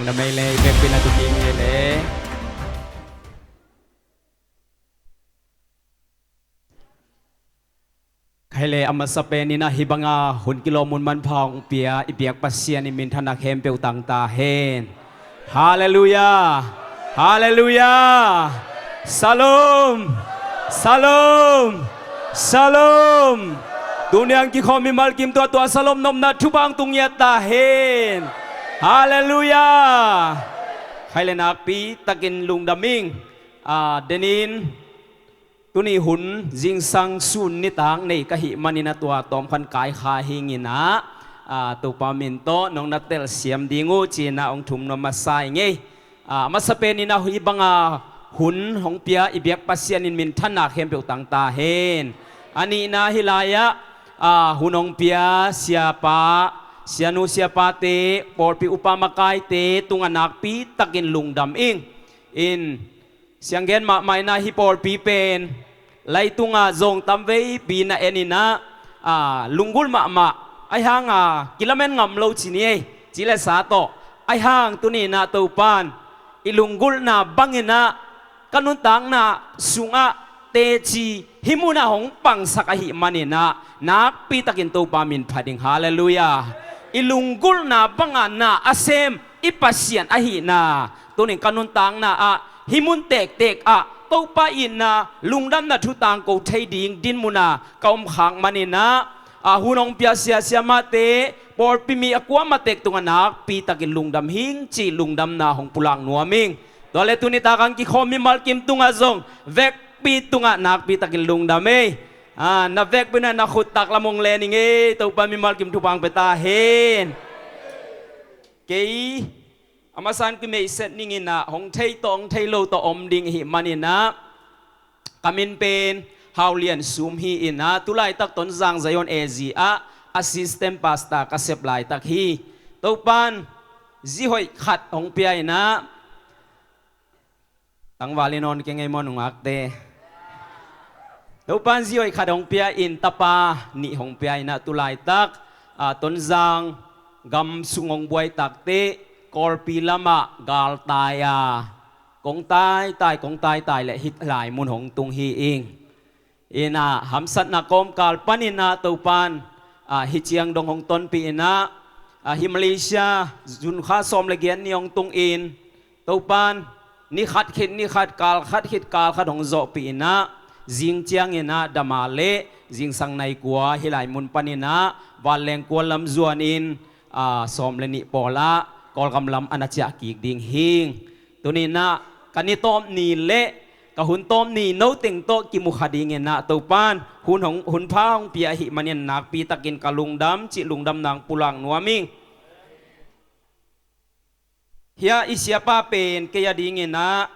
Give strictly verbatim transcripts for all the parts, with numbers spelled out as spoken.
Na mei le, i vekpi na tu ding hi le. Khai le, a masa penin ah hih banga hun kilawm hun manpha hong pia i biak Pasian in minthanna khempeuh tang ta hen. Halleluiah. Halleluiah. Shalom. Shalom. Shalom. Tuni a kikhawm mimal kim tuahtuah shalom nopna thupha hong tung ngiat ta hen. Halleluiah. Khai le, nakpi takin lungdam ing. Ah, denin tuni hun zingsang sun nitak nei ka hih manin a tua tawm khan kai kha hi ing in ah, ah, Topa min tawh nong na telsiam ding uh ci-in ah hong thum nuam masa ing ei. Ah, a masa penin ah hih banga hun hong pia i biak Pasian in minthanna khempeuh tang ta hen. A nihna, hih lai-ah, ah, hun hong pia siapa, sianu siapate, pawlpi upa makaite tungah nakpi takin lungdam ing. In, siang gen mahmah in ah hih pawlpi pen leitunga zong tamveipi na en in ah, ah, lunggulh mahmah, ahi hanga kilamen ngam lo ci ni ei, ci le sa tawh. Ahi hang tuni in ah Topan i lunggulhna bangin ah ka nuntakna sungah teci hih munah hong pangsak ahih manin ah nakpi takin Topa min phat ing. Halleluiah. I lunggulhna banga na a sem i Pasian ahihna tunin ka nuntakna ah hih mun tektek ah Topa itna lungdamna thu tangko thei ding dinmuna ka om khak manin ah, ah, hun hong pia sia siamate, pawlpi mi a kuamah tek tungah nakpi takin lungdam hi ing cih lungdamna hong pulak nuam ing. Tua le tuni tak a kikhawm mimal kim tungah zong vekpi tungah nakpi takin lungdam ei. Ah, na vekpi na, na khut taklam hong len ing ei. Topa mimal kim thupha hong pia ta hen. Kei a masa-in kimeihset ning in ah hong thei tawh hong thei lo tawh om ding ahih manin ah ka min pen Hau Lian Sum hi in ah, tulaitak Tonzang Zion A Z ah assistant pastor ka sep laitak hi. Topan zi hoih khat hong pia in ah, tangval in awn kei ngei maw nungakte. Topan zi hoih khat hong pia in tapa nih hong pia in ah, tulaitak, ah, Tonzang gam sung hong buai tak teh Kawlpi lamah galtai a kong taitai, kong taitai leh hih lai mun hong tung hi ing. In ah hamsatna kawmkal panin ah Topan, ah, hih ciang dong hong tonpih in ah, ah, hih Malaysia zunkha sawm le giat ni hong tung in, Topan ni khat khit ni khat, kal khat khit kal khat hong zawhpih in ah, zing ciangin ah dama le zingsang nai kua hih lai mun panin ah vanleng kual lam zuanin, ah, sawm le nih pawl ah Kawlgam lam a na ciah kik ding hi ing. Tuni in ah ka ni tawp ni le ka hun tawp ni no teng tawh kimu kha dingin ah Topan hun hong, hun pha hong pia ahih manin nakpi takin ka lungdam cih lungdamna hong pulak nuam ing. Hih i siapa pen kei a dingin ah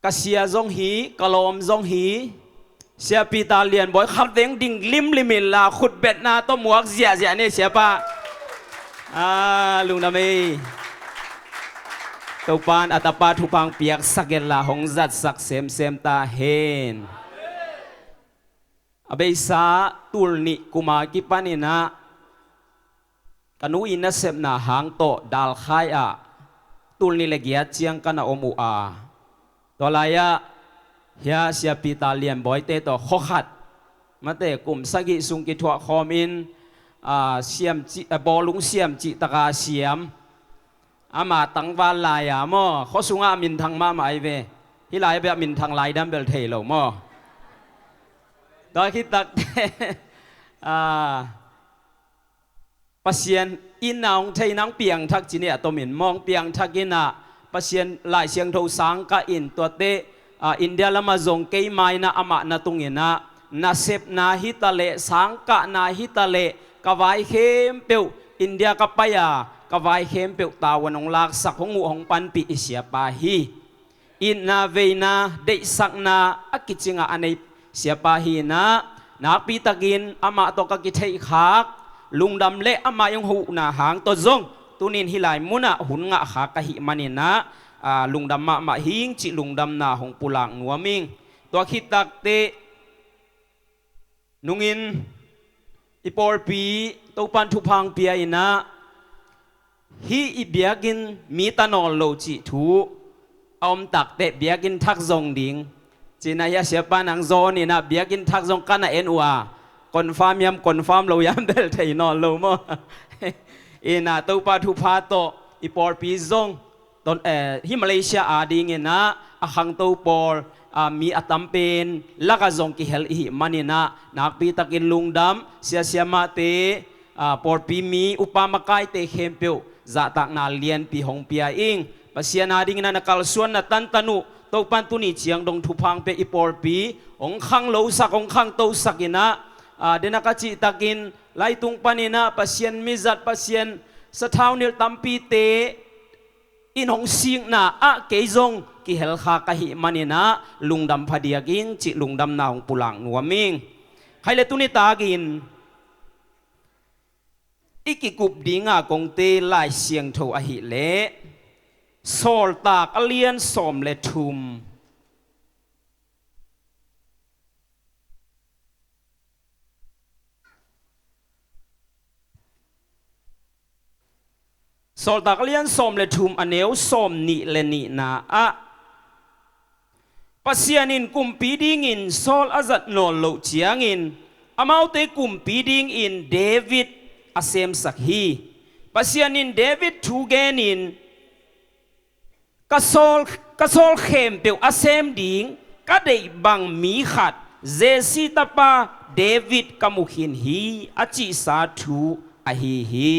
ka sia zong hi, ka lawm zong hi. Sia Peter Lian Bawi khat veng ding limlim inla khutbetna tawh muak ziahziah ni siapa. Ah, lungdam ei. Topan a tapa thupha hong piaksak inla hong zatsak semsem ta hen. A beisa tul nih kum a kipanin ah ka nu i nasepna hang tawh Dalkhai ah tul nih le giat ciang ka na om uh a, tua lai-ah hih Sia Peter Lian Bawite tawh khua khat, mate kum sagih sung kithuah khawmin, ah, siam cih, ah, bawlung siam cih taka siam. Ama tangval lai-a maw, khua sungah a minthang mahmah ahi ve. Hih lai-ah bel a minthang lai dan bel thei lo maw. Tua khit tak teh, ah, Pasian in ah hong thei in ah hong piangthak ci ni a tomin maw, hong piangthak in ah Pasian Lai Siangtho sang kah in tua teh, ah, India lamah zong keima in ah amah na tungin ah nasepna hi ta leh, sang kahna hi ta leh, ka vai khempeuh India ka pai a, ka vai khempeuh tavuan hong laksak, hong huh hong panpih i siapa hi. Itna veina deihsakna a kicingah a nei siapa hi in ah, nakpitakin amah tawh ka kitheihkhak, lungdam leh amah i hong huhna hang tawh zong tunin hih lai munah hun ngahkhak ka hih manin ah, aa, lungdam mahmah hi ing cih lungdamna hong pulak nuam ing. Tua khit tak teh nungin i pawlpi Topan thupha hong pia in ah, Hih i biakinn mi ta nawn lo cih thu a om takteh biakinn thak zong ding. Cih na hia siapa nang zawn inah biakinn thak zong ka na en uh a, confirm hiam confirm lo hiam bel thei nawn lo maw? Inah Topa thupha tawh i pawlpi zong, ton, eh, hih Malaysia ading inah a khangto pawl, ah, mi a tam pen lakah zong kihel i hih man inah nakpi takin lungdam, sia siamahte, ah, pawlpi mi upa makaite khempeuh zahtakna lianpi hong pia ing. Pasian ading inah na kalsuan na tantan uh Topan tuni ciang dong thupha hong pia i pawlpi hong khanglosak, hong khangtosak inah, ah, dena ka cihtakin laitung pan inah Pasian mizat, Pasian sathau nilh tampite in hong sikna ah kei zong kihel kha ka hih man inah lungdam phadiak ing cih lungdamna hong pulak nuam ing. Khai le tuni takin i kikup dinga kongte Lai Siangtho ahih leh Sawltak a lian sawm le thum. Sawltak a lian sawm le thum a neu sawm nih le nihna ah Pasian in kumpi dingin Saul a zat nawn loh ciangin amaute kumpi dingin David a semsak hi. Pasian in David thu genin ka sawl, ka sawl khempeuh a sem ding ka deih bang mi khat Jesse tapa David ka mu khin hi a cihsa thu ahi hi.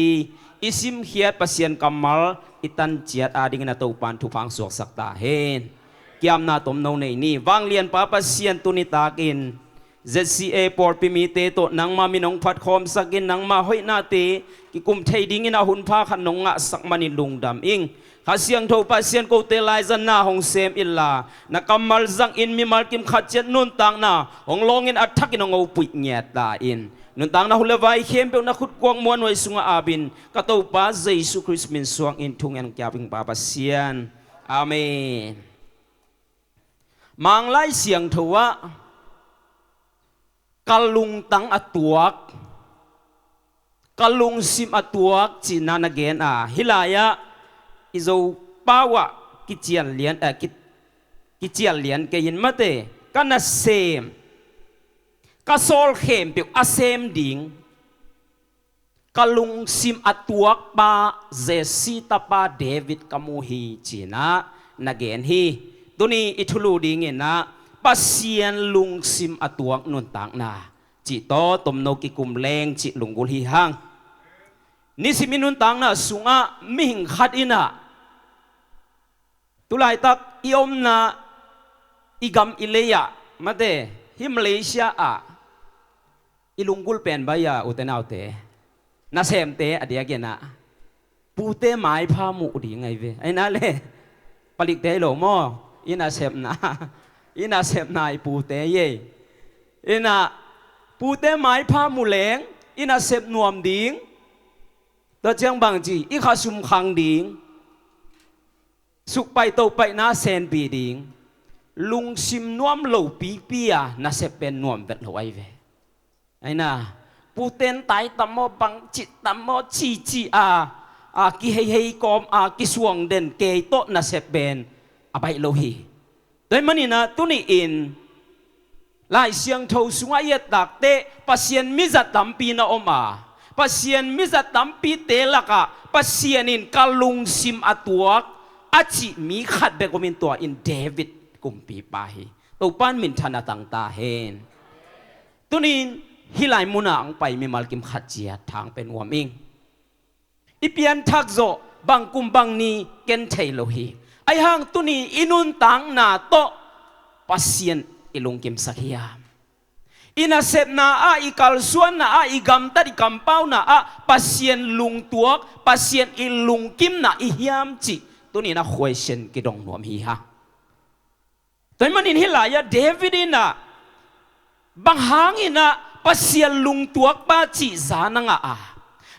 I simkhiat Pasian kammal i tanciat adingin a Topan thupha hong suaksak ta hen. Kiamna tomno nei ni. Vanglianpa Pasian tuni takin Z C A pawlpi mite tawh nangma min hong phatkhawmsak in nangma hoihnate kikum thei dingin a hunpha khat nong ngahsak manin lungdam ing. Kha Siangtho Pasian kote laizanna hong sem inla na kammal zangin mimal kim khat ciat nuntakna hong lawngin a thakin hong opuih ngiat ta in. Nuntakna hun le vai khempeuh na khutkuak muanhuai sungah apin ka Topa Jesu Khrist min suangin thungen kiapingpa Pasian. Amen. Manglai Siangtho ah ka lungtang a tuak, ka lungsim a tuak cihna na gen a, hih lai-ah i Zopau ah kician lian, eh, ki, kician lian kei in mate, ka nasem, ka sawl khempeuh a sem ding ka lungsim a tuakpa Jesse tapa David ka mu hi cinah na gen hi. Tuni i thulu dinginah Pasian lungsim a tuak nuntakna cih tawh tomno kikum leng cih lunggulh hi hang. Nisim i nuntakna sungah mihing khat inah tulaitak i omna i gam i lei-ah mate, hih Malaysia ah i lunggulh pen baih a, ute naute, nasemte a diakinah pute maipha muh ding ahi ve. Ahi na le palikte hi lo maw? I nasepna, i nasepna i pute hi ei. Inah pute maipha muh leng i nasep nuam ding. Tua ciang bangci i khasum khang ding. Sukpaih tohpaihna senpih ding. Lungsim nuam lo pipi a nasep pen nuam vet lo ahi ve. Ahi na, puten tai tam maw, bangcih tam maw, cici a, a kiheihei kawm a kisuang den kei tawh nasep pen a baih lo hi. Tua hi maninah tuni-in Lai Siangtho sungah i et takteh Pasian mizat tampi na om a, Pasian mizat tampite lakah Pasian in ka lungsim a tuak a cih mi khat bek omin tua in David kumpipa hi. Topan minthan a tang ta hen. Tunin hih lai munah hong pai mimal kim khat ciat thang pen uam ing. I pianthak zawh bangkum bangni ken thei lo hi. Ahi hang tuni i nuntakna tawh Pasian i lungkimsak hiam? I nasepna ah, i kalsuanna ah, i gamtat i kampauna ah Pasian lungtuak, Pasian i lungkimna i hiam cih tuninah khuaisian kidong nuam hi hang. Tua hi manin hih lai-ah David inah bang hanginah Pasian lungtuakpa cih za na ngah a,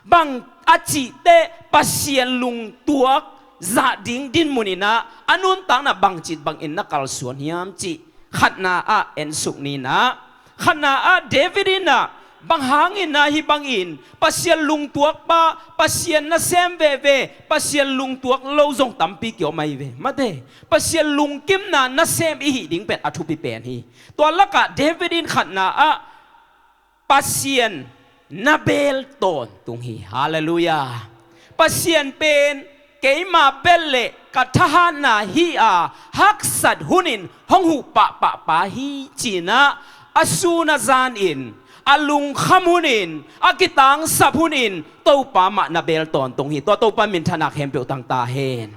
bang a cihteh Pasian lungtuak zah ding dinmun inah a nuntakna bangcit bangin na kalsuan hiam cih khatna ah ensuk ninah. Khatna ah David inah Bang hangin na hih bangin Pasian lungtuak pa, Pasian nasem veve, Pasian lungtuak lo zong tampi kiom ahi ve. Mate, Pasian lungkimna nasem i hih ding pen a thupi pen hi. Tua lakah David in khatna ah Pasian na beel tawntung hi. Halleluiah. Pasian pen keima bel le ka thahatna hi a, haksat hunin hong huh pahpah pa hi, cinah a sun a zanin, a lungkham hunin, a kitangsap hunin Topa mah na beel tawntung hi. Tua Topa minthanna khempeuh tang ta hen.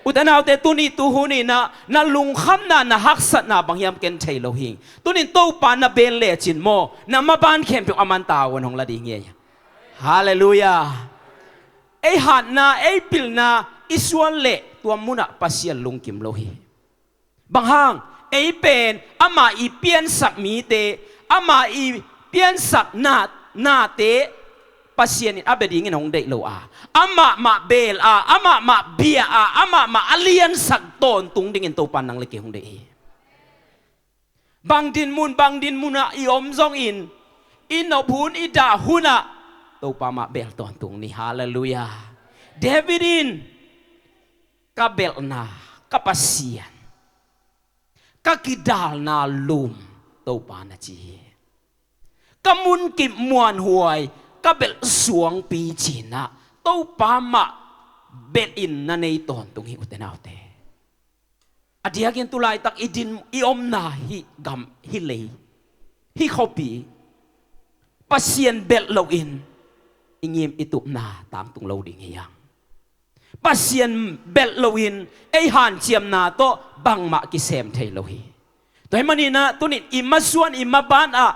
Ute naute, tuni tu huninah na lungkhamna, na haksatna bang hiam ken thei lo hi. Tunin Topa na beel lecin maw, na maban khempeuh a man tavuan hong la ding hi. Halleluiah. Ei hatna, ei pilna i suan leh tua munah Pasian lungkim lo hi. Bang hang? Ei pen ama i piansak mite, ama i piansak na, nate Pasian in a bia dingin hong deih lo a, amah mah beel a, amah mah bia a, amah mah a liansak tawntung dingin Topa nang le kei hong deih hi. Bang dinmun, bang dinmunah i om zongin, i nop hun, i dah hunah Topa mah beel tawntung ni. Halleluiah. David in, ka belhna, ka Pasian, ka kidalna lum Topa na ci hi. Ka munkip muanhuai, ka belh suangpi cinah Topa mah belhin na nei tawntung hi, ute naute. A diakin tulaitak i din, i omna hih gam, hih lei, hih khuapi Pasian belh loin i ngim i tupna tangtung lo ding hi hang. Pasian belh loin ei hanciamna tawh bangmah kisem thei lo hi. Tua hih maninah tunin i masuan, i mabanah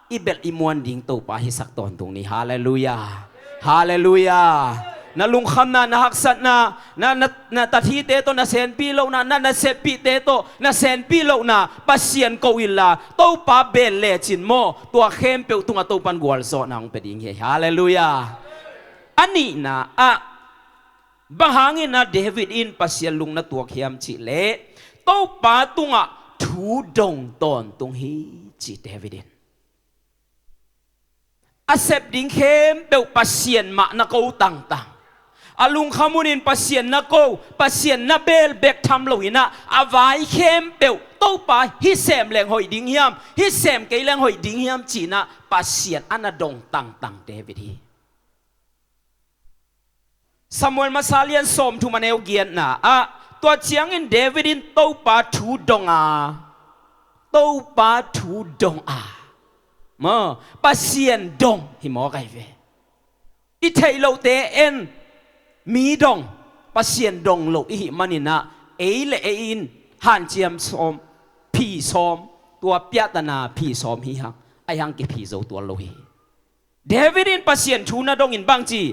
i belh i muan ding Topa hisak tawntung ni. Halleluiah. Halleluiah. Na lungkhamna, na haksatna, na, na, na tathite tawh na senpi lohna, na, na seppihte tawh na senpi lohna Pasian ko inla, Topa beel lecin maw, tua khempeuh tungah Topan gualzawhna hong pia ding hi. Halleluiah. A nihna ah, bang hangin a David in Pasian lung na tuak hiam cihleh, Topa tungah thu dong tawntung hi, ci David in. A sep ding khempeuh Pasian mah na ko tangtang. A lungkham hunin Pasian na ko, Pasian na beel bek tham loinah a vai khempeuh Topa hih sem leng hoih ding hiam, hih sem kei leng hoih ding hiam cinah Pasian a na dong tangtang David hi. Samuel masa lian sawmthum a neu giatna ah, tua ciangin David in Topa thu dong a, Topa thu dong a, maw, Pasian dong hi mawk ahi ve. I theih lohte en, mi dong, Pasian dong lo i hih maninah ei le ei in hanciam sawm, phi sawm, tua piahtana phi sawm hi hang, ahi hang kiphi zo tuan lo hi. David in Pasian thu na dongin bangci,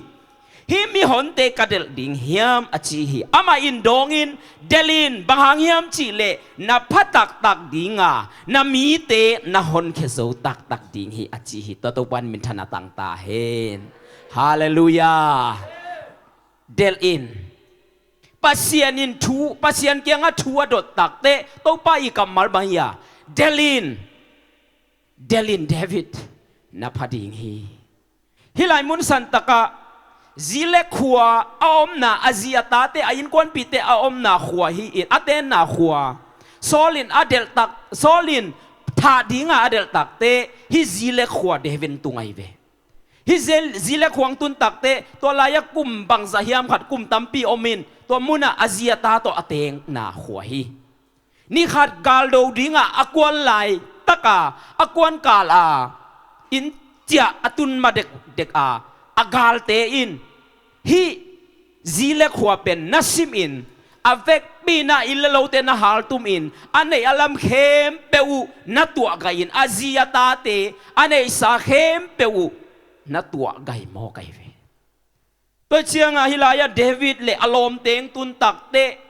hih mihonte ka delh ding hiam a ci hi. Amah in dawngin, delhin, bang hang hiam cihleh na pha taktak dinga, na mite na honkhia zo taktak ding hi a ci hi. Tua Topan minthanna tangta hen. Halleluiah. Delhin. Pasian in thu, Pasian kiangah thu a dot takteh Topa i kammal bang hi a, delhin. Delhin David, na pha ding hi. Hih lai mun santakah Ziklag khua a omna, a zi a tate, a innkuanpihte a omna khua hi in, a tenna khua. Saul in a delhtak, Saul in thah dinga a delhtakteh hih Ziklag khua David in tung ahi ve. Hih Zi-, Ziklag khuang tun takteh tua lai-ah kum bangzah hiam khat, kum tampi om in, tua munah a zi a ta tawh a tengna khua hi. Nikhat galdo dingah a kuan laitaka, a kuan kala inn ciah a tun ma dekdek a, a galte in hih Ziklag khua pen na simin, a vekpi-in a inn le lote na haltumin, a neih a lam khempeuh uh na tuahgaih in, a zi a tate a neihsa khempeuh uh na tuahgaih mawk ahi ve. Tua ciangah hih lai-ah David le a lawmteng tun takteh,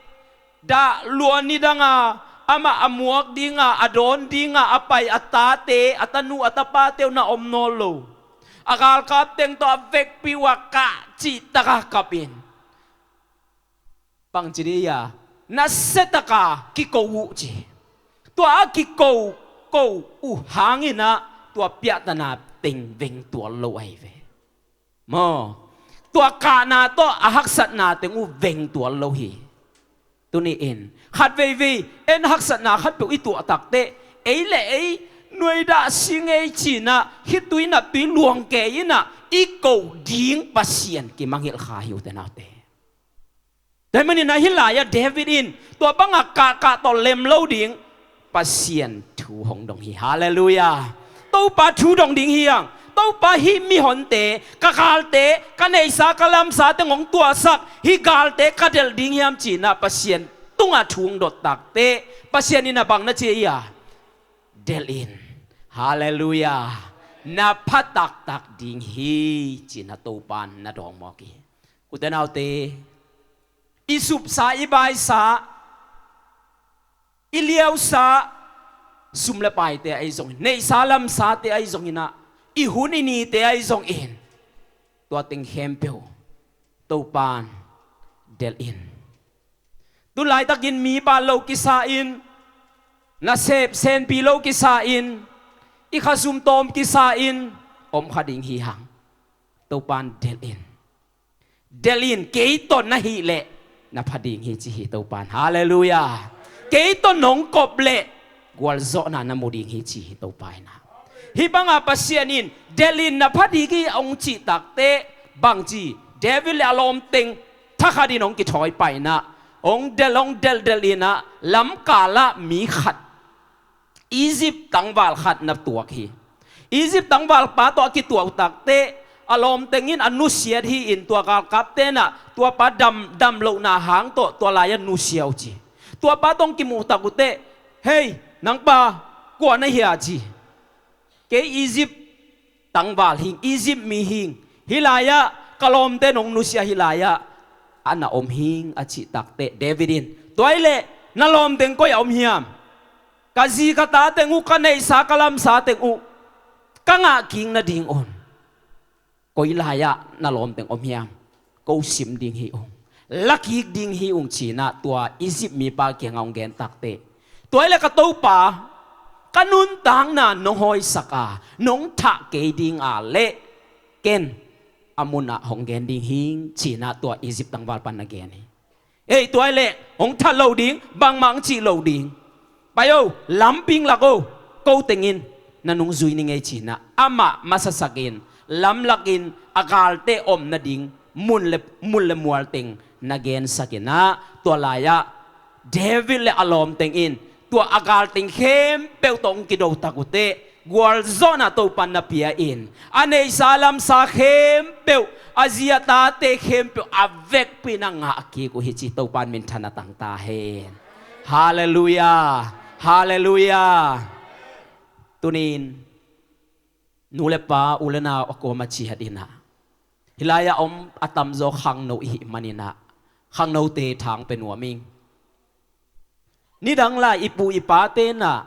dah lua nidanga amah a muak dinga, a dawn dinga a pai a tate, a tanu, a tapate uh na om nawn lo. A galkap teng tawh a vekpi uh a kah cihtakah kapin, bangci dih a, nasiataka kiko uh ci. Tua a kiko ko uh hanginah tua piahtana teng vengtual lo ahi ve. Maw, tua kahna tawh a haksatna teng uh vengtual lo hi. Tuni-in khat veivei en haksatna khatpeuh i tuah takteh, ei le ei nuaidah si ngei cinah khitui naptui luang kei inah i koh ding Pasian kimangngilh kha hi uh te naute. Tua hi maninah hih lai-ah David in tua bangah kahkah tawh lem lo ding Pasian thu hong dong hi. Halleluiah. Topa thu dong ding hi hang. Topa, hih mihonte, ka galte, ka neihsa ka lamsa teng hong tuahsak hih galte ka delh ding hiam cinah Pasian tungah thu hong dot takteh, Pasian in a bang na ci a? Delh in. Halleluiah. Na pha taktak ding hi cinah Topa in na dawng mawk hi. U te nau te, i supsa, i baisa, i liausa, sum le paite ahi zongin, neihsa lamsate ahi zonginah, i hun i nite ahi zongin, tua teng khempeuh Topa in delh in. Tu laitakin mi baal lo kisa in, nasep senpi lo kisa in, i khasum tawm kisa in om kha ding hi hang. Topa in delh in. Delh in, kei tawh na hih leh na pha ding hi ci hi Topa in. Halleluiah. Kei tawh nong kop leh gualzawhna na mu ding hi ci hi Topa inah. Hih bangah Pasian in delh in, na pha ding hi hong cih takteh bangci, David le a lawmteng thakhatin hong kithawi painah, hong delh, hong delh, delh inah lamkalah mi khat, Egypt tangval khat na tuak hi. Egypt tangvalpa tawh a kituah uh takteh, a lawmteng in a nusiat hi-in tua galkap tenah tuapa dam, dam lohna hang tawh tua lai-ah nusia uh ci. Tuapa tawh hong kimuh tak uhteh, "Hei, nangpa, kua na hia?" ci. "Kei Egypt tangval hing, Egypt mi hing. Hih lai-ah ka lawmte nong nusia hih lai-ah a na om hing," a cih takteh David in, "Tua hi leh na lawmteng koi a om hiam? Ka zi ka ta teng uh, ka neihsa ka lamsa teng uh ka ngah kik nadingun koi lai-ah na lawmteng om hiam? Ko sim ding hi ung, la kik ding hi ung," cinah tua Egypt mipa kiangah hong gen takteh, "Tua hi leh ka Topa, ka nuntakna nong hawisak a, nong thah kei ding a leh ken a munah hong gen ding hing," cinah tua Egypt tangvalpa in na gen hi. "Ei, tua hi leh hong that lo ding, bangmah hong cih lo ding. Pai o, lampi hong lak o, ko tengin na nungzui ning ei," cinah amah masasakin lamlakin a galte om nading mun le, mun le mual teng na gensakinah, tua lai-ah David le a lawmteng in tua a galteng khempeuh tawh hong kido tak uhteh, gualzawhna Topa in na pia in, a neihsa lamsa khempeuh, a zi a tate khempeuh a vekpi in a ngah kik uh hi ci. Topa in minthan a tang ta hen. Halleluiah. Halleluiah. Tuni-in nu le pa, u le nau a kuama ciat inah, hih lai-ah om a tamzaw khangno i hih maninah khangnote thang pia nuam ing. Nidang lai i pu i pate inah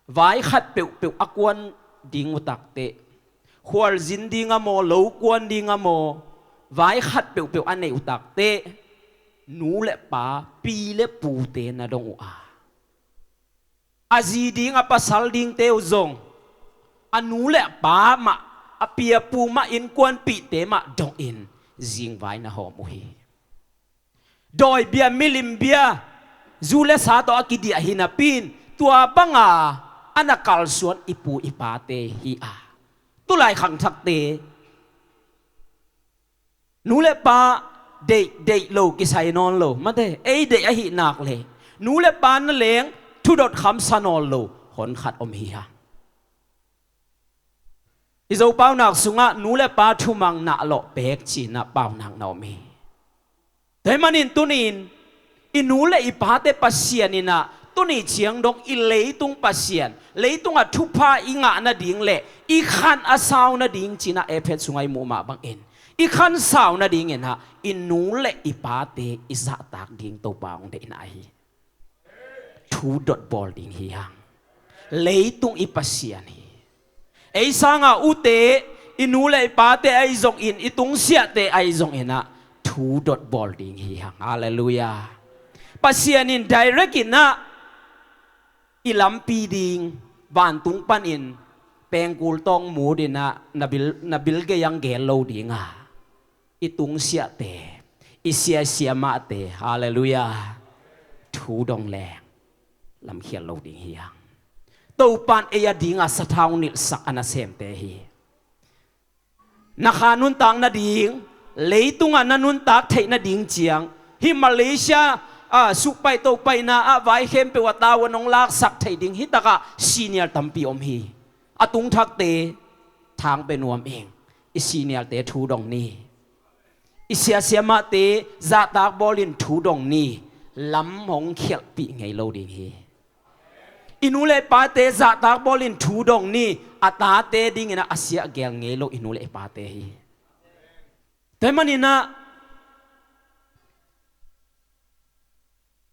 vai khat peuhpeuh a kuan ding uh takteh, khualzin ding a maw, lo kuan ding a maw, vai khat peuhpeuh a neih uh takteh, nu le pa, pi le pute na dong uh a, a zi ding, a pasal dingte uh zong a nu le a pa mah, a pi a pu mah, innkuanpihte mah dongin zingvai na hawm uh hi. Dawi bia, milim bia, zu le sa tawh a kidiah hi napi-in, tua banga a na kalsuan i pu i pate hi a, tulai khangthakte, nu le pa deih, deih lo kisai nawn lo, mate, ei deih ahih nak leh nu le pa na leng thudot khamsa nawn lo hon khat om hi a. I Zo paunak sungah nu le pa thumang na lawh pek cinah paunak na om hi. Tua hi manin tuni-in i nu le i pate Pasian inah tuni ciang dong i leitung Pasian, leitungah thupha i ngah nading le i khan a sau nading cinah Efet sungah i muh mah bangin, i khan sau nadinginah i nu le i pate i zahtak ding Topa hong deihna hi. Thu dotbawl ding hi hang. Leitung i Pasian hi. Ei sanga ute, i nu le i pate ahi zongin, i tungsiahte ahi zonginah thu dotbawl ding hi hang. Halleluiah. Pasian in direct inah i lampi ding, vantung panin pengkul tawng mut in ah na bil, na bil gei ang gel lo ding a, i tungsiahte, i siasia mahte, halleluiah, thu dong leng lamkhial lo ding hi hang. Topa'n ei a ding a sathau nilhsak a nasemte hi. Na kha nuntak nading, leitungah na nuntak theih nading ciang, hih Malaysia, a, sukpaih topaihna ah vai khempeuh a tau a nong laksak theih ding, hih takah senior tampi om hi. A tungthakte thang pe nuam ing. I seniorte thu dong ni. I siasia mahte zahtak bawlin thu dong ni. Lam hong khialhpih ngei lo ding hi. I nu le i pate zahtak bawlin thu dong ni. A tate dingin a siah gel ngei lo i nu le i pate hi. Tua ahih manin ah,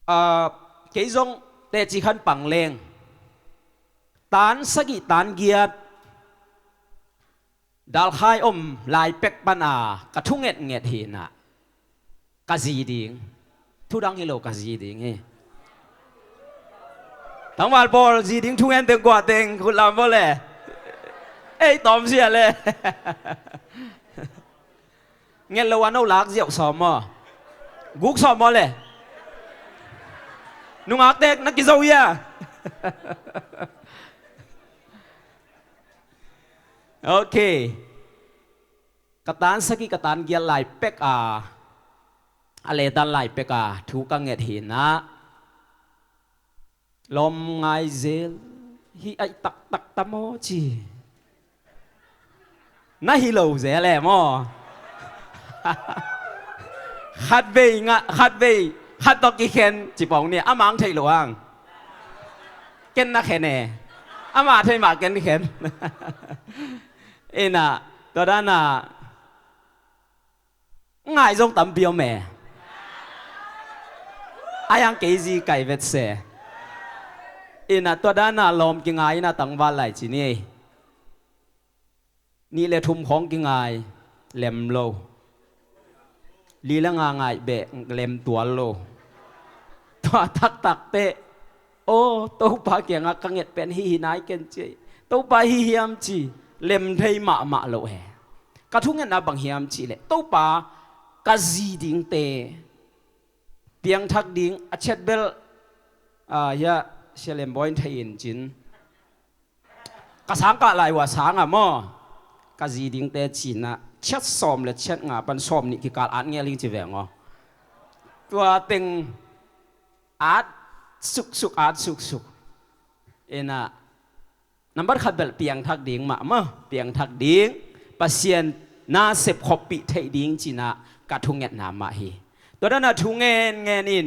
ah, kei zong teci khan pang leng, tan sagih tan giat dalkhai om lai pek pan a ka thu ngetnget hi in ah, ka zi ding. Thu dang hi lo, ka zi ding hi. Tangval pawl, zi ding thu ngen teng kua teng khut lam bawl le. Ei, tawm sia le. Nget lo a no lak ziau sawm maw? Guk sawm maw le? Nungakte na kizo hia? Ok. Ka tan sagih, ka tan giat lai pek a, a letan lai pek a thu ka nget hi in ah, lawm ngai zel hi, aih taktak ta maw ci. Na hi lo zel e maw? Khatvei nga, khatvei, khat tawh kikhen ci pong ni, a mang theih lo hang. Ken na khen e. Ama thei mah ken khen. In ah, tua dan a ngai zong tampi om e. A yang kei zi kai vet se. In ah, tua dan a lawm kingai in ah tangval lai ci ni. Nih le thum khawng kingai, lem lo. Li le nga ngai beh, lem tual lo. Tua taktak teh, aw, Topa kiangah ka nget pen hih hi nai ken ci. Topa hih hiam ci, lem thei mahmah lo e. Ka thungetna bang hiam cih leh, Topa ka zi dingte piangthak ding a chet bel, ah, hiah Sia Lem Bawi in thei in cin. Ka sang kah lai uh a sang ah maw, ka zi dingte ci in ah, chet sawm le chet nga pan sawm nih kikal at ngel ing ci veng aw. Tua teng at suksuk, at suksuk. In ah, nambat khat bel piangthak ding mah maw, piangthak ding, Pasian na sep khoppih theih ding ci in ah ka thungetna mah hi. Tua dan a thu ngen ngen in,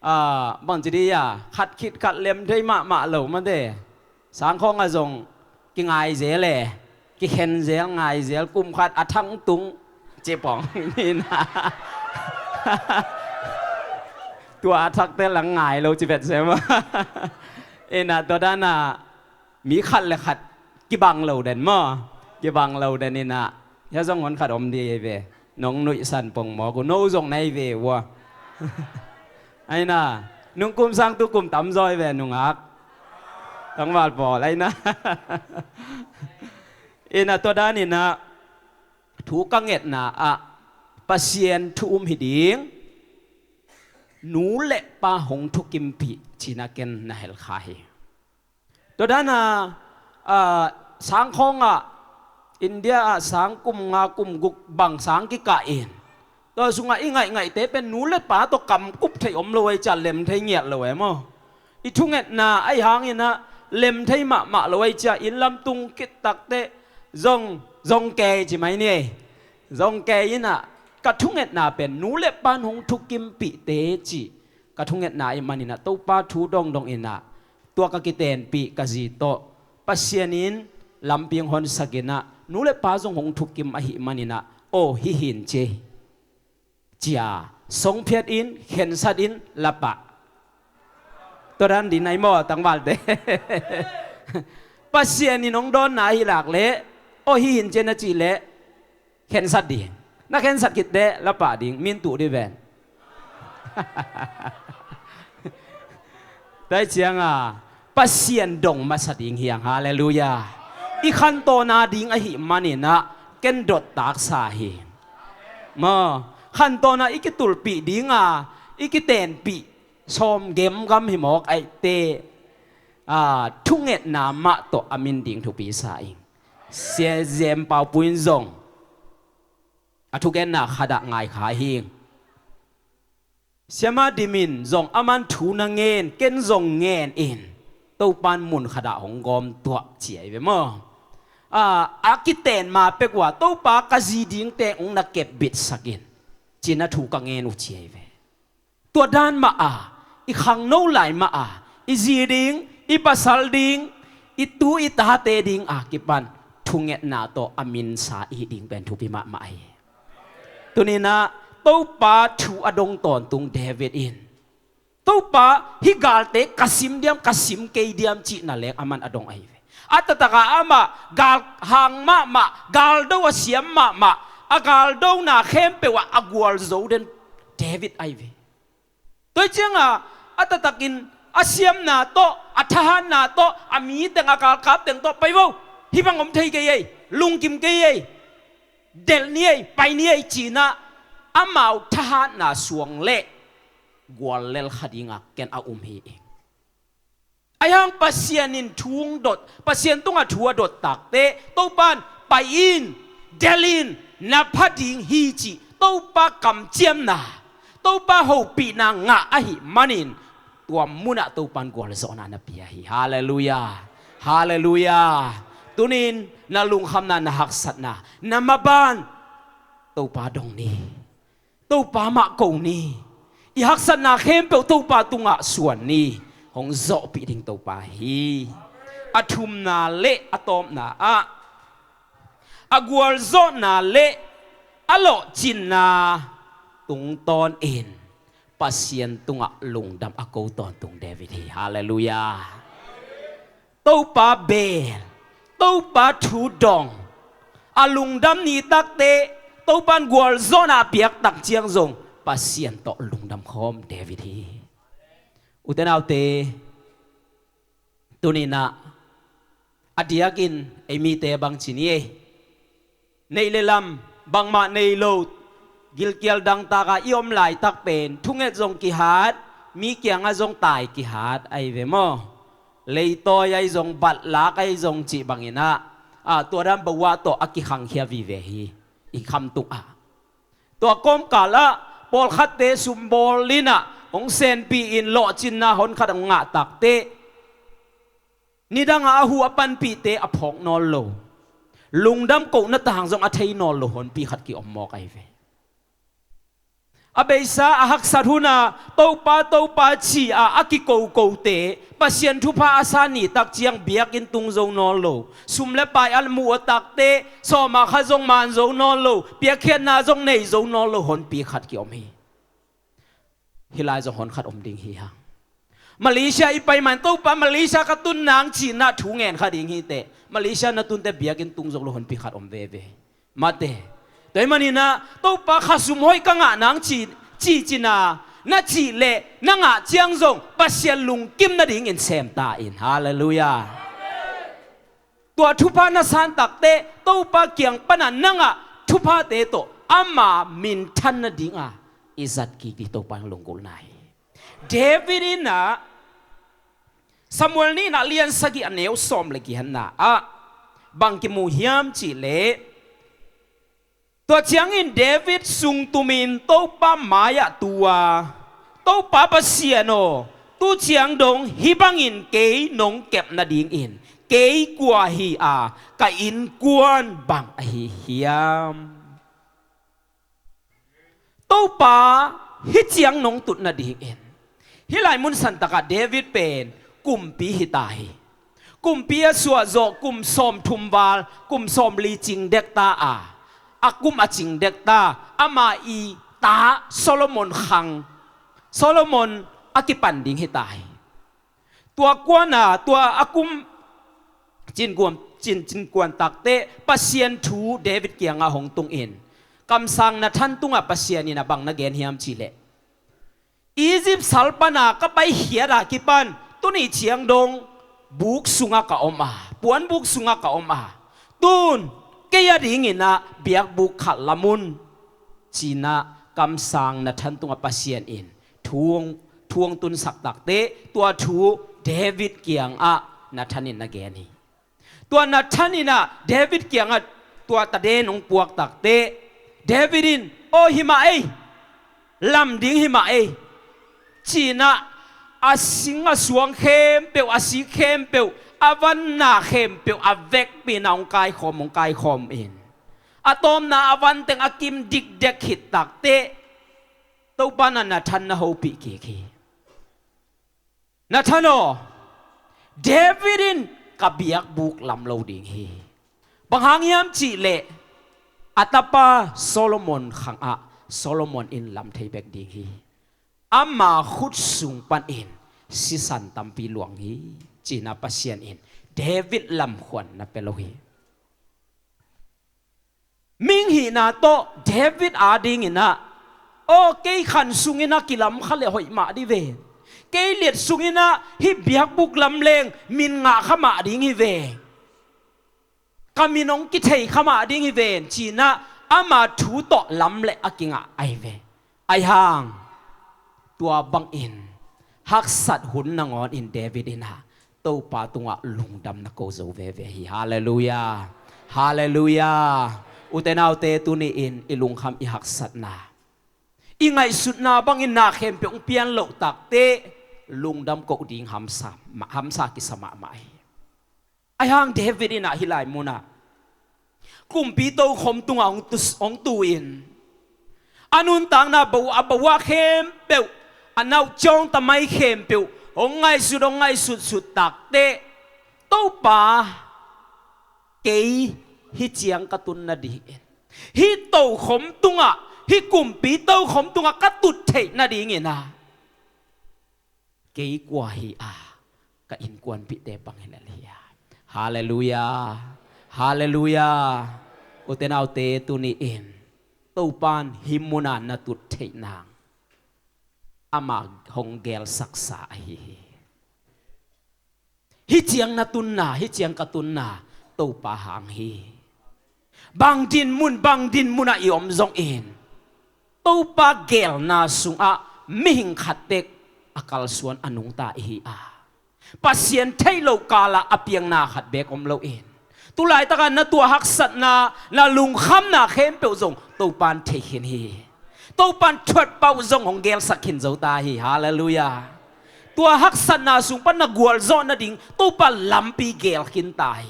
ah, bang ci di a, khat khit khat lem thei mahmah lo mate. Sangkhawng ah zong kingai zel e, kikhen zel, ngai zel, kum khat a thang tung ci pong ni na. Tua a thakte lang ngai lo ci vet se maw. In ah, tua dan a mi khat le khat kibang lo den maw, kibang lo den in ah, hiah zong hon khat om di ei ve. Nong nuihsan pong mawk uh, no zong na hi ve uh a. Aina, nung kum sang tu kum tamzaw hi ve nungak. Tangval pawl, aina. Ina, tua dan ina, thu ka ngetna ah, Pasian thu um hi ding, nu le pa hong thukimpih cina ken na hel kha hi. Tua dana, ah, sang khawngah, India ah sang kum nga kum guk bang sang kikah in, tua sungah i ngaihngaihte pen nu le pa tawh kamkup thei om lo ei cia, lem thei ngiat lo ei maw? I thungetna ahi hanginah lem thei mahmah lo ei cia, inn lam tung kit takteh zong, zong kei ci mai ni ei. Zong kei inah ka thungetna pen nu le pan hong thukimpihte cih ka thungetna ih maninah Topa thu dongdong inah tua ka kitenpih ka zi tawh Pasian in lampi hong honsak inah nu le pa zong hong thukim ahih maninah, aw, hih hin ci ei, cia songphiat in, khensat in, lapah. Tua dan din ai maw tangvalte? Pasian in hong dawnna ahi lak leh, aw, hih hin ci ei na cih leh khensat ding. Na khensat khit teh lapah ding, min tuh dih ven. Tua cianga Pasian dong masa ding hiang, halleluiah. i khantawn a ding ahih manin ah ken dot taksa hi. Maw, khantawn a i kitulpih ding a, i kitenpih sawm gemgam hi mawk ahih teh, a, thungetna mah tawh a min ding thupi sa ing. Sia Jem Paupu in zong a thugenna khat ah ngai kha hi. Siama Dim in zong aman thu na ngen, ken zong ngen in, Topa'n mun khat ah hong gawm tuah ci ahi ve maw. A, a kiten ma pek uh a, Topa, ka zi dingte hong na kepbitsak in, ci-in a thu ka ngen uh ci ahi ve. Tua dan mah a, i khangno lai mah a, i zi ding, i pasal ding, i tu i tate ding a kipan thungetna tawh a minsa i hih ding pen thupi mahmah hi. Tuni-in ah Topa thu a dong tawntung David in, Topa, hih galte ka sim diam, ka sim kei diam cihna leng aman a dong ahi ve. A taktak ah amah galhang mahmah, galdo a siam mahmah, a galdona khempeuh ah a gualzo den David ahi ve. Tua hi ciangah a taktakin a siamna tawh, a thahatna tawh, a mi teng, a galkap teng tawh, "Pai vo, hih bang om thei kei ei, lungkim kei ei, delh ni ei, pai ni ei," ci-in ah amau thahatna suang leh guallel kha dingah ken a um hi ing. Ahi hang Pasian in thu hong dot, Pasian tungah thu a dot takteh, Topa'n, "Pai in, delh in, na pha ding hi," cih Topa kamciamna, Topa hopihna ngah ahih manin, tua munah Topa'n gualzawhna na pia hi. Halleluiah. Halleluiah. Tuni-in na lungkhamna, na haksatna, na maban Topa dong ni. Topa mah ko ni. I haksatna khempeuh Topa tungah suan ni. Hong zawhpih ding Topa hi. A thumna le a tawpna ah, a gualzawhna le a lawhcinna tungtawnin Pasian tungah lungdam a ko tawntung David hi. Halleluiah. Topa bel, Topa thu dong, a lungdam ni takteh, Topa'n gualzawhna a piak tak ciang zong Pasian tawh lungdam khawm David hi. Ute naute, tuni-in ah a diakin ei mite bang ci ni ei. Neih le lam bangmah nei lo, gilkial dangtak ah i om laitak pen thunget zong kihat, mi kiangah zong tai kihat ahi ve maw. Leitawi ahi zong, batlak ahi zong cih bangin ah, a, tua dan bawah tawh a kikhangkhia vive hi, i khamtung ah. Tua kawmkal ah pawlkhatte sumbawl in ah hong senpih in lawhcinna honkhat hong ngah takteh, nidangah a hu a panpihte a phawk nawn lo, lungdam kohna tang zong a thei nawn lo honpi khat ki-om mawk ahi ve. A beisa a haksat hunah Topa, Topa ci-a a kikokote, Pasian thupha a sa ni tak ciang biakinn tung zo nawn lo, sum le pai a mu a takteh sawma kha zong man zo nawn lo, piakkhiatna zong nei zo nawn lo honpi khat ki-om hi. Hih lai zong honkhat om ding hi hang. Malaysia i pai man, Topa, Malaysia ka tun nang ci-in ah thu ngen kha ding hi teh, Malaysia na tunte biakinn tung zo lo honpi khat om veve. Mate. Tua ahih manin ah, Topa, khasum hoih ka ngah nang ci, ci ci-in ah na cih leh na ngah ciang zong Pasian lungkim nadingin sem ta in. Halleluiah. Tua thupha na san takteh, Topa kiang panah na ngah thuphate tawh ama minthan nadinga i zat kik ding Topa in lunggulhna hi. David in ah, Samuel nihna lian sagih a neu sawm le giatna ah bang kimu hiam cih leh, tua ciangin David sungtumin Topa mai-ah tu a, "Topa Pasian aw, tu ciang dong hih bangin kei nong kep nadingin kei kua hi a, ka innkuan bang ahi hiam?" Topa, hih ciang nong tut nadingin. Hih lai mun santakah David pen kumpi hi ta hi. Kumpi a suahzawh kum sawmthum val, kum sawmli cing dek ta a, a kum a cing dek ta, ama i ta Solomon khang, Solomon a kipan ding hi ta hi. Tua kuan a, tua a kum cinkuan, cin, cinkuan takteh Pasian thu David kiangah hong tungin, kamsang Nathan tungah Pasian in a bang na gen hiam cih leh, "Egypt sal pana ka paikhiat a kipan tuni ciang dong buk sungah ka om a, puanbuk sungah ka om a, tun kei a dinginah biakbuk khat lam un, cinah kamsang Nathan tungah Pasian in thu hong, thu hong tunsak takte, tua thu David kiangah Nathan in na gen hi. Tua Nathan inah David kiangah tua taden hong puak takte, David in, "Aw, hi mah ei, lam ding hi mah ei," cinah a sing a suang khempeuh, a sik khempeuh, a vanna khempeuh a vekpi inah hong kaikhawm, hong kaikhawm in, a tawpna a vanteng a kim dikdek khit takte, Topa inah Nathan na hopih kik hi. "Nathan aw, David in ka biakbuk lam lo ding hi. Bang hang hiam cihleh a tapa Solomon khangah Solomon in lam thei bek ding hi. Ama khut sung panin sisan tampi luang hi," cinah Pasian in David lamkhuan na pia lo hi. Mihing hihna tawh David a dinginah, "Aw, kei khan sunginah kilam kha le hoih mah ding ven. Kei liat sunginah hih biakbuk lam leng min ngah kha mah ding hi ven. Ka min hong kithei kha mah ding hi ven," cinah ama thu tawh lam le a kingah ahi ve. Ahi hang tua bangin haksat hun nangawnin David inah Topa tungah lungdam na ko zo veve hi. Halleluiah. Halleluiah. Ute naute, tuni-in i lungkham i haksatna, i ngaihsutna bangin na khempeuh hong pian loh takte lungdam ko ding hamsa, hamsa kisa mahmah hi. Ahi hang David inah hih lai munah kumpi tokhom tungah hong tu, hong tu-in a nuntakna bo, a bo a khempeuh, a nauciawng tamai khempeuh hong ngaihsut, hong ngaihsutsut takte, "Topa, kei hih ciang ka tun nadingin, hih tokhom tungah, hih kumpi tokhom tungah ka tut theih nadingin ah, kei kua hi a, ka innkuanpihte bang hi lel hi a." Halleluiah. Halleluiah. Ute naute, tuni-in Topan hih muna na tut theih nang ama hong gelsaksa ahi hi. Hih ciang na tunna, hih ciang ka tunna Topa hang hi. Bang dinmun, bang dinmunah i om zongin Topa gelna sungah mihing khat bek a kalsuan a nungta ihi a, Pasian theih loh kalah a piangna khat bek om loin, tu laitakah na tua haksatna, na lungkhamna khempeuh zong Topan thei khin hi. Topan thuat pauh zong hong gelsak khin zo ta hi. Halleluiah. Tua haksatna sung pan na gualzawh nading Topa lampi gel khin ta hi.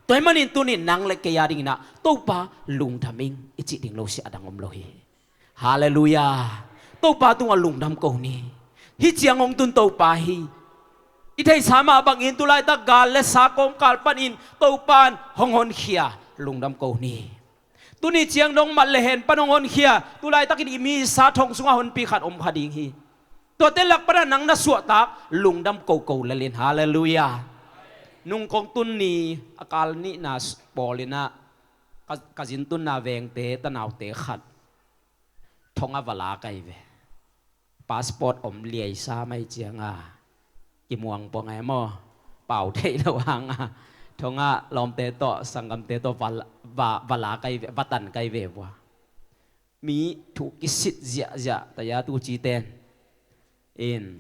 Tua ahih manin tuni-in nang le kei a dinginah Topa lungdam ing i cih ding lo sia a dang om lo hi. Halleluiah. Topa tungah lungdam ko ni. Hih ciang hong tun Topa hi. I theihsa mah bangin tu laitak gal le sa kawmkal panin Topan hong honkhia, lungdam ko ni. Tuni ciang dong mat le hen pan hong honkhia, tu laitakin i misa thong sungah honpi khat om kha ding hi. Tuate lak panah nang na suahtak, lungdam ko ko lel in. Halleluiah. Nung kong tun ni a kal nihna s-, pawlinah ka, ka zin tunna vengte tanaute khat thongah va la kai ve. Passport om liaisa mai cianga kimuang pua ngai maw? Pau theih lo hanga thongah lawmte tawh, sanggamte tawh va, va, va la kai ve, va tan kai ve vua. Mi thu kisit ziahziah taya tu citen in,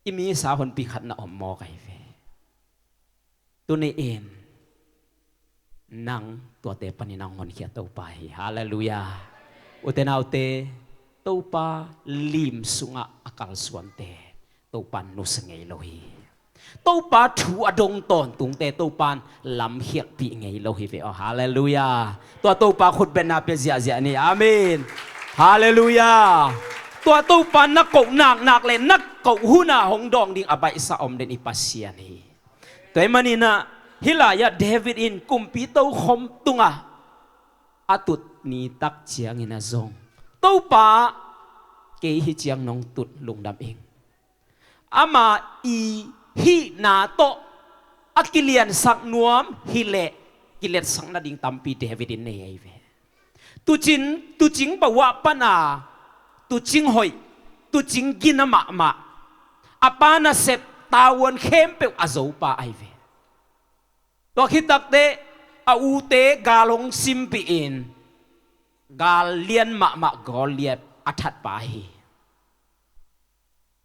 i misa honpi khat na om maw kai ve. Tuni-in nang tuate panin a hong honkhia Topa hi. Halleluiah. Ute naute, Topa lim sungah a kalsuante Topan nusia ngei lo hi. Topa thu a dong tawntungte Topan lamkhialhpih ngei lo hi ve aw. Halleluiah. Tua Topa khutbetna pia ziahziah ni. Amen. Halleluiah. Tua Topa na koh naknak le na koh huna hong dawng ding a baihsa om den i Pasian hi. Tua ahih maninah hih lai-ah David in kumpi tokhom tungah a tut nitak ciangin a zong, "Topa, kei hih ciang nong tut lungdam ing." Ama i hihna tawh a kiliansak nuam hileh kiletsakna ding tampi David in nei ahi ve. Tucin, tucing bawah pana, tucing hoih, tucing gina mahmah, a pa nasep, tavuan khempeuh a zopa ahi ve. Tua khit takteh a ute gal hong simpihin gal lian mahmah Goliat a thatpa hi.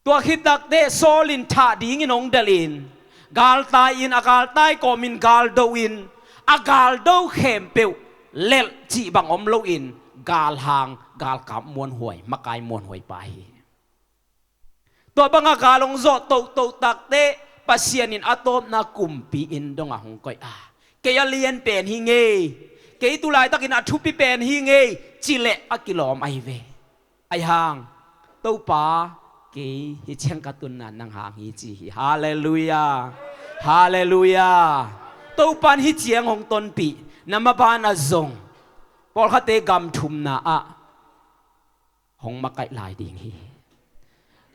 Tua khit takteh Saul in thah dingin hong delhin galtai-in a galtai kawmin galdo-in a galdo khempeuh lelh cih bang om loin galhang galkap muanhuai makai muanhuai pa hi. Tua banga gal hong zawh tohtoh takteh Pasian in a tawpna kumpi inn dongah hong koih a, kei a lian pen hi ngei, kei tulaitakin a thupi pen hi ngei cileh a kilawm ahi ve. Ahi hang Topa, kei hi ciang ka tunna nang hang hi ci hi. Halleluiah. Halleluiah. Topan hi ciang hong tonpih na mabana zong pawlkhatte gam thumna ah hong makaih lai ding hi.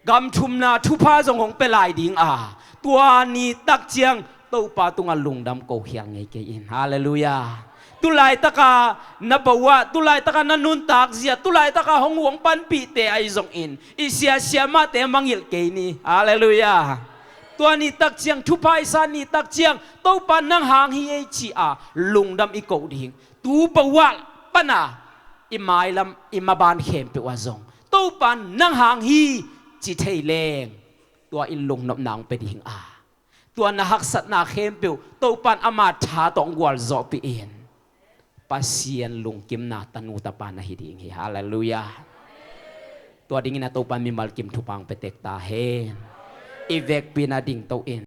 Gam thumna thupha zong hong pia lai ding a, tua ni tak ciang Topa tungah lungdam ko khial ngei kei in. Halleluiah. Tulaitaka na bawah, tulaitaka na nuntak zia, tulaitaka hong hong panpihte ahi zongin i siasia mahte mangilh kei ni. Halleluiah. Tua ni tak ciang thupha i sa ni tak ciang Topa nang hang hi ei ci a lungdam i koh ding. Tu bawah pana i mailam i maban khempeuh ah zong Topa nang hang hi ci thei leng tua in lungnopna hong pia ding a, tua na haksatna khempeuh Topan ama tha tawh hong gualzawhpih in Pasian lungkimna tanu tapa na hi ding hi. Halleluiah. Tua dingin a Topan mimal kim thupha hong pia tek ta hen. I vekpi-in a dingto in